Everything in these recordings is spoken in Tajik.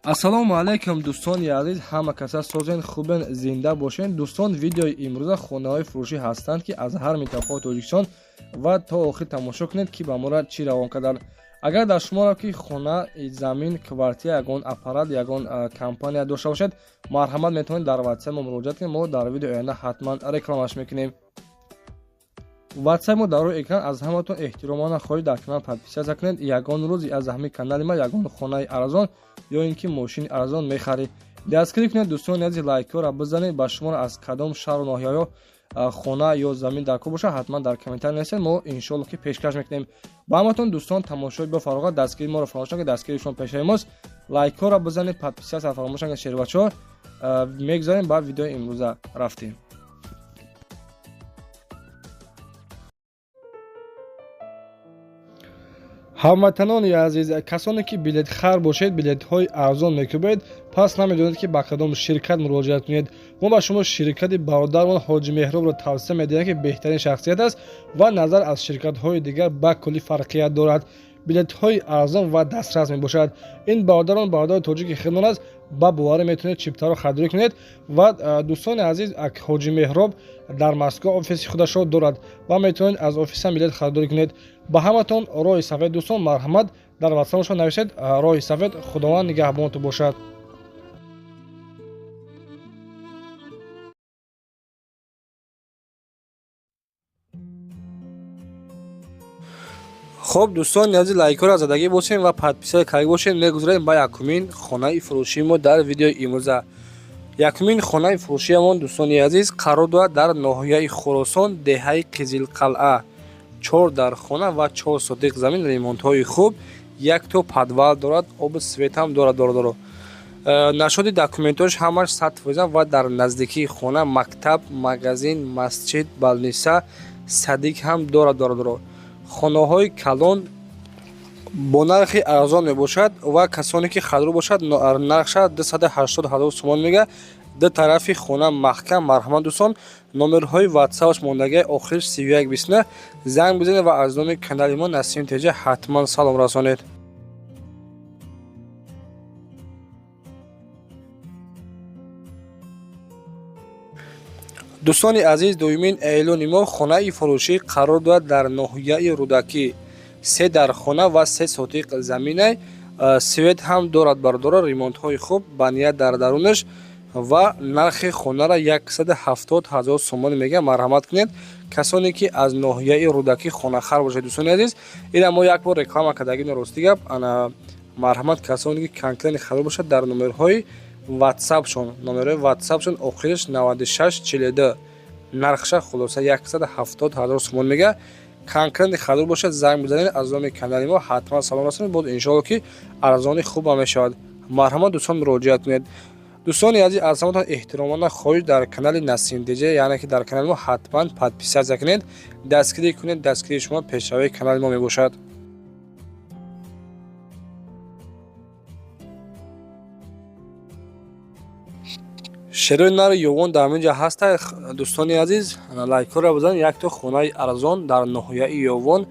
Ассалому алайкум, дӯстони азиз, ҳама каса созен, хубен, зинда бошен. Дӯстон, видеои имрӯза хонаҳои фурӯшӣ ҳастанд, ки аз ҳар минтақаи Тоҷикистон, ва то охир тамошо кунед, ки ба мора чӣ равон карданд. Агар дар шуморо ки хона, замин, квартира, ягон аппарат, ягон компания дошта бошед, марҳамат, метавонед дар ватсап мо муроҷиат кунед. Мо дар видеои оянда ҳатман рекламаш мекунем. Ватсап мо дар рӯи экран. Аз ҳаматон эҳтиромона хоҳиш, дар канал подписаться кунед. Ягон рӯзи аз ҳамин канали ма ягон хонаи арзон ё ин ки мошини арзон мехаред. Дастгирӣ кунед, дӯстони азиз, лайкҳоро бизанед. Ба шуморо аз кадом шаҳру ноҳияҳо хона ё замин дар кор бошад, ҳатман дар комментарий нависед, мо иншоалло ки пешкаш мекунем ба ҳаматон. Дӯстон, тамошои бо фароғат, дастгирии моро фаромӯш накунед, дастгирии шумо пешаи мост. Лайкҳоро бизанед, подписаться фаромӯш накунед. Шербачаҳо, мегузарем ба видеои имрӯза, рафтем. Ҳамватанони азиз, касоне ки билетхар бошед, билетҳои арзон мекӯбед, пас намедонед, ки ба кадом ширкат муроҷиат кунед. Мо ба шумо ширкати бародармон Ҳоҷи Меҳробро тавсия медиҳем, ки беҳтарин шахсият аст ва назар аз ширкатҳои дигар ба куллӣ фарқият дорад, билетҳои арзон ва дастрас мебошад. Ин бародарон бародари тоҷики худмон аст, ба боварӣ метавонед чиптаро харидорӣ кунед. Ва, дӯстони азиз, Ҳоҷи Меҳроб дар Москва офиси худашро дорад ва метавонед аз офисам билет харидорӣ кунед. Ба ҳаматон роҳи сафед, дӯстон, марҳамат, дар ватсапашон нависед роҳи сафед. Худованд нигаҳбонтон бошад. Хуб, дӯстони азиз, лайкҳоро задагӣ бошем ва подписаться карда бошем. Мегузарем ба якумин хонаи фурӯшии мо дар видеои имрӯза. Якумин хонаи фурӯшиамон, дӯстони азиз, қарор дорад дар ноҳияи Хуросон, деҳаи Қизилқалъа. Чор дар хона ва 4 сотих замин, ремонтҳои хуб, якто подвал дорад, обу свет ҳам дорад. Дородоро нашоди документош ҳамаш 100%. Ва дар наздикии хона мактаб, магазин, масҷид, больница, садик ҳам дорад. Дородоро, хонаҳои калон бо нархи арзон мебошад ва касоне ки харидор бошад, нархша 280 000 сомон мега. Ду тарафи хона маҳкам. Марҳамат, дӯстон, номерҳои ватсапаш мондагиа, охир 3129, занг бизанед ва аз номи канали мо Насим Теҷа ҳатман салом расонед. Дӯстони азиз, дуюмин эълони мо: хонаи фурӯшӣ қарор дорад дар ноҳияи Рӯдакӣ, се дар хона ва 3 сотиқ заминай, свет ҳам дорад. Бардора, ремонтҳои хуб ба ният дар дарунаш ва нархи хонаро 170 000 сомонӣ мегӯям. Марҳамат кунед, касоне ки аз ноҳияи Рӯдакӣ хонахар бошед. Дӯстони азиз, ина мо як бор реклама кардагино, рости гап. Ана, марҳамат, касоне ки конкретно харидор бошад, дар номерҳои ватсапшон, номерҳои ватсапшон охириш 9642, нархша хулоса 170 000 сомон мега. Конкретно харидор бошад, занг бизанед, аз номи канали мо ҳатман салом расонед. Боз иншоалло ки арзони хуб мешавад. Марҳамат, дӯстон, муроҷиат кунед. Дӯстони азиз, аз ҳаматон эҳтиромона хоҳиш, дар канали Насим Деҷа, яъне ки дар канали мо ҳатман подписаться кунед, дастгирӣ кунед. Дастгирии шумо пешравии канали мо мебошад. Шерои нари Ёвон дар ҳамин ҷо ҳаста. Дӯстони азиз, лайкҳоро бизанед. Якто хонаи арзон дар ноҳияи Ёвон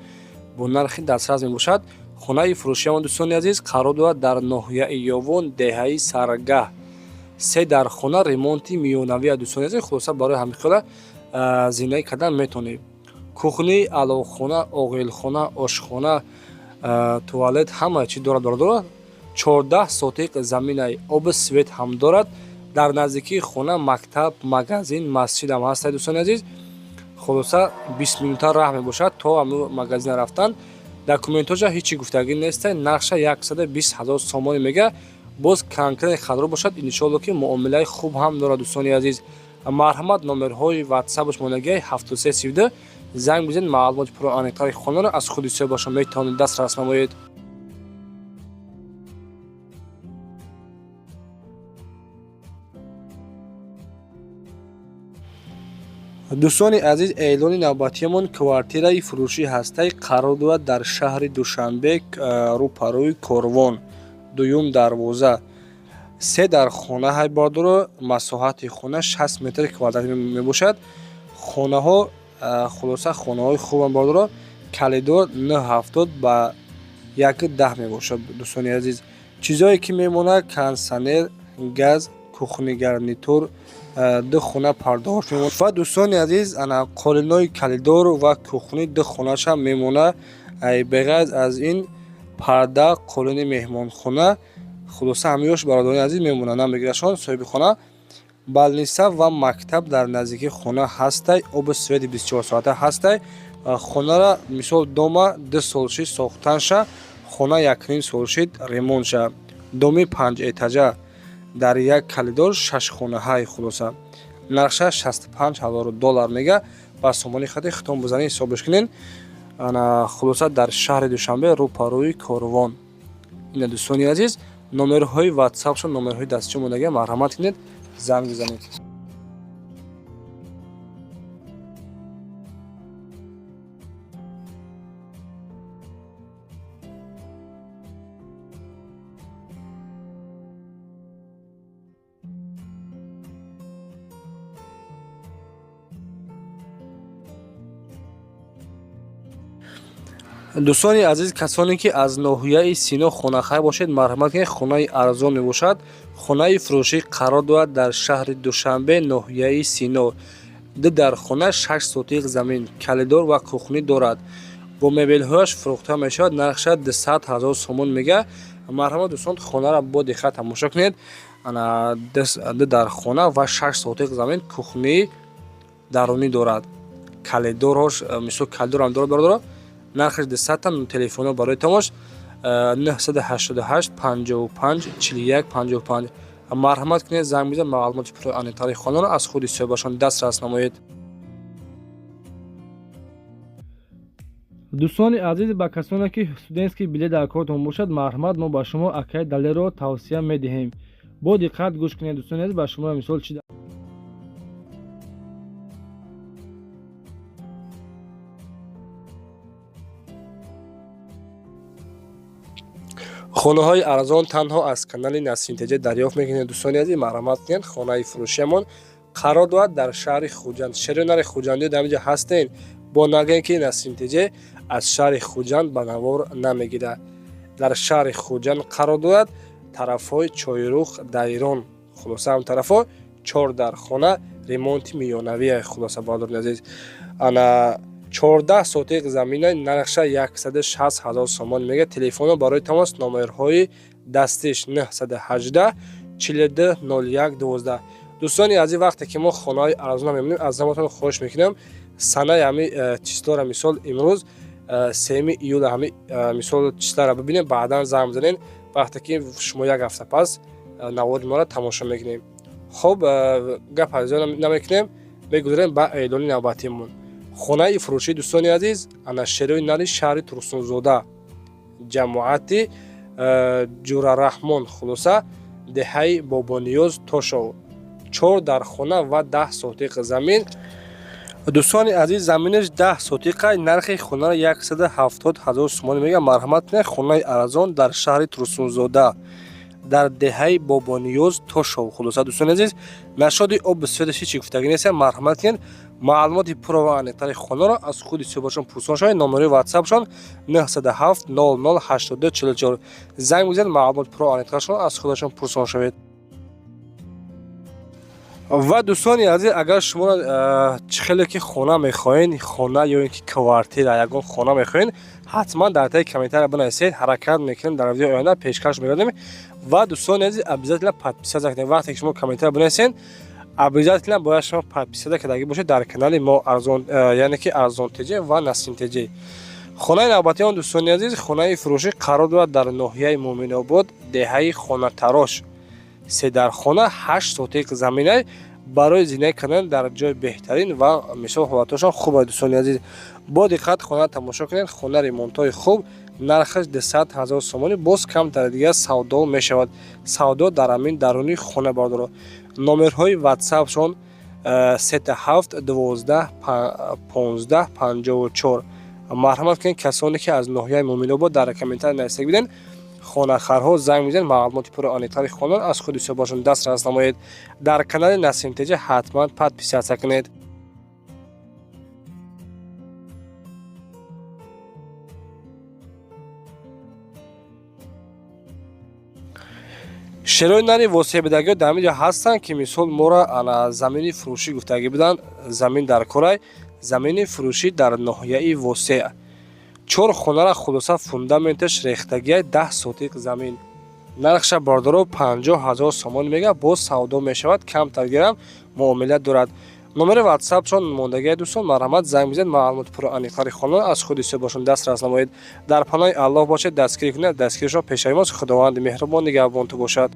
бо нархи дастрас мебошад. Хонаи фурӯшиамон, дӯстони азиз, қарор дорад дар ноҳияи Ёвон, деҳаи Саргаҳ, се дар хона, ремонти миёнавия. Дӯстони азиз, хулоса, барои ҳамин хела зиндагӣ кардан метавонед. Кухни, аловхона, оғилхона, ошхона, туалет, ҳама чиз дорад. Дорад 14 сотиқ заминай, обу свет ҳам дорад. Дар наздикии хона мактаб, магазин, масҷидам ҳастад. Дӯстони азиз, хулоса, 20 минута раҳ мебошад то ҳамн магазина рафтан. Документҳоша ҳечи гуфтагӣ неста. Нархша 120 000 сомонӣ мега. Боз конкретно харидор бошад, иншоалло ки муомилаи хуб ҳам дорад. Дӯстони азиз, марҳамат, номерҳои ватсапаш мондагиа, 7332, занг бизанед. Маълумоти пурра, аниқтари хонаро аз худи соҳибашон метавонед дастрас намоед. Дӯстони азиз, эълони навбатиамон: квартираи фурӯшӣ ҳастай, қарор дорад дар шаҳри Душанбе, рӯпарӯи Корвон, дуюм дарвоза, се дар хона ҳайбардоро. Масоҳати хона 60 метри квадратӣ мебошад. Хонаҳо, хулоса, хонаҳои хубам, бардоро. Коридор 9,70 ба 1,10 мебошад. Дӯстони азиз, Чизое ки мемонад: кондиционер, газ, кухни, гарнитур, ду хона пардохт мемонад. Ва дӯстони азиз, ана қолинои калидор ва кухни ду хонаша мемонад. Беғайр аз ин парда, қолини меҳмонхона, хулоса ҳамиёш, бародарони азиз, мемонад, намегирашон соҳиби хона. Больница ва мактаб дар наздикии хона ҳастай, оби свети 24 соата ҳастай. Хонара мисол дома 2 сол шид сохтанша, хона 1,5 сол шид ремонтша. Доми 5 этажа, дар як калидор 6 хонаҳаи. Хулоса, нархша 65 ҳазор доллар мега, ба сомони хати хитон бизанед, ҳисобш кунед. Ана хулоса, дар шаҳри Душанбе, рӯпарӯи Корвон. Ина, дӯстони азиз, номерҳои ватсапшон, номерҳои дастчӣ мондага, марҳамат кунед, занг бизанед. Дӯстони азиз, касоне ки аз ноҳияи Сино хонахай бошед, марҳамат кунед, хонаи арзон мебошад. Хонаи фурӯшӣ қарор дорад дар шаҳри Душанбе, ноҳияи Сино. Ду дар хона, 6 сотиқ замин, калидор ва кухнӣ дорад, бо мебелҳояш фурӯхта мешавад. Нархша 200 ҳазор сомон мега. Марҳамат, дӯстон, хонаро бо диққат тамошо кунед. Ана ду дар хона ва 6 сотиқ замин, кухнии дарунӣ дорад, калидорҳош, мисол калидорам дорад, бародаро. Нархаш 200. Телефонҳо барои тамош 988 55 41 55. Марҳамат кунед, занг бизанед, маълумоти пурраи аниқтари хонаро аз худи соҳибашон дастрас намоед. Дӯстони азиз, ба касоне ки студентский билет дар кортон бошад, марҳамат, мо ба шумо акаи Далерро тавсия медиҳем. Бо диққат гӯш кунед, дӯстони азиз, ба шумо мисол чи. Хонаҳои арзон танҳо аз канали Насрин ТЖ дарёфт мекунед. Дӯстони азиз, марҳамат кунед, хонаи фурӯшиамон қарор дорад дар шаҳри Хуҷанд. Шеронари хуҷандиё дар инҷа ҳастен, бо нагӯем ки Насрин ТЖ аз шаҳри Хуҷанд ба навор намегирад. Дар шаҳри Хуҷанд қарор дорад, тарафҳои Чойрух, Дайрон, хулоса ҳам тарафҳо. Чор дар хона, ремонти миёнавия. Хулоса, бародарони азиз, ана 14 сотиқ замина, нархша 160 ҳазор сомон мега. Телефонро барои тамос, номерҳои дастиш 918 42 01 12. Дӯстони азиз, вақте ки мо хонаҳои арзона мемонем, аз ҳаматон хоҳиш мекунам, санаи ҳами числоро, мисол имрӯз 3 июл, ҳами мисол числоро бибинем, баъдан занг бизанед, вақте ки шумо як ҳафта пас навори моро тамошо мекунем. Хуб, гап зиёд намекунем, мегузарем ба эълони навбатимон. Хонаи фурӯшӣ, дӯстони азиз, ана шерои нари шаҳри Турсунзода, ҷамоати Ҷурараҳмон, хулоса деҳаи Бобониёз Тошов, чор дар хона ва 10 сотиқ замин. Дӯстони азиз, заминаш 10 сотиқа, нархи хонаро 170 ҳазор сомонӣ мега. Марҳамат кунед, хонаи арзон дар шаҳри Турсунзода, дар деҳаи Бобониёз Тошов. Хулоса, дӯстони азиз, нашоди об бисёраш ҳеҷ гуфтагӣ нест. Марҳамат кунед, маълумоти пурра ва аниқтари хонаро аз худи соҳибашон пурсон шавед. Номери ватсапшон 907 00 82 44. Занг бизанед, маълумоти пурра аниқтарашон аз худашон пурсон шавед. Ва дӯстони азиз, агар шумо чӣ хеле ки хона мехоҳед, хона ё ин ки квартира, ягон хона мехоҳед, ҳатман дар таи комментария бинависед, ҳаракат мекунем, дар видеои оянда пешкаш мегардем. Ва дӯстони азиз, обязательно подписаться кунед. Вақте ки шумо комментария бинависед, обязательно бояд шумо подписаться кардагӣ бошед дар канали мо, Арзон, яъне ки Арзон ТЖ ва Насрин ТЖ. Хонаи навбатии он, дӯстони азиз, хонаи фурӯшӣ қарор дорад дар ноҳияи Муъминобод, деҳаи Хонатарош, седархона, 8 сотиқ заминай, барои зиндагӣ кардан дар ҷои беҳтарин ва мисол ҳолатҳошон хуб аст. Дӯстони азиз, бо диққат хона тамошо кунед. Хона ремонтҳои хуб, нархаш 200 ҳазор сомонӣ, боз камтар дигар савдо мешавад. Савдо дар ҳамин даруни хона, бародаро. Номерҳои ватсапшон 37 12 15 54. Марҳамат кунед, касоне ки аз ноҳияи Муъминобод дар комментария нависта биден, хонахарҳо, занг мезанед, маълумоти пурра аниқтари хонаро аз худи соҳибашон дастрас намоед. Дар канали Насрин ТЖ ҳатман подписаться кунед. Шерои нари Восеъ бидагиҳо дар ҳамин ҷо ҳастанд, ки мисол моро ана замини фурӯшӣ гуфтагӣ буданд, замин дар корай, замини фурӯшӣ дар ноҳияи Восеъ. Чор хонара, хулоса, фундаменташ рехтагиай, 10 сотиқ замин. Нархша, бародаро, 50 000 сомон мега, боз савдо мешавад, камтар гирам муомила дорад. Номери ватсапшон мондагиай, дӯстон, марҳамат, занг бизанед, маълумоти пурра аниқтари хона аз худи бошон дастрас намоед. Дар паноҳи Аллоҳ бошед, дастгирӣ кунед, дастгиришон пешаи мост. Худованди меҳрубон нигаҳбонту бошад.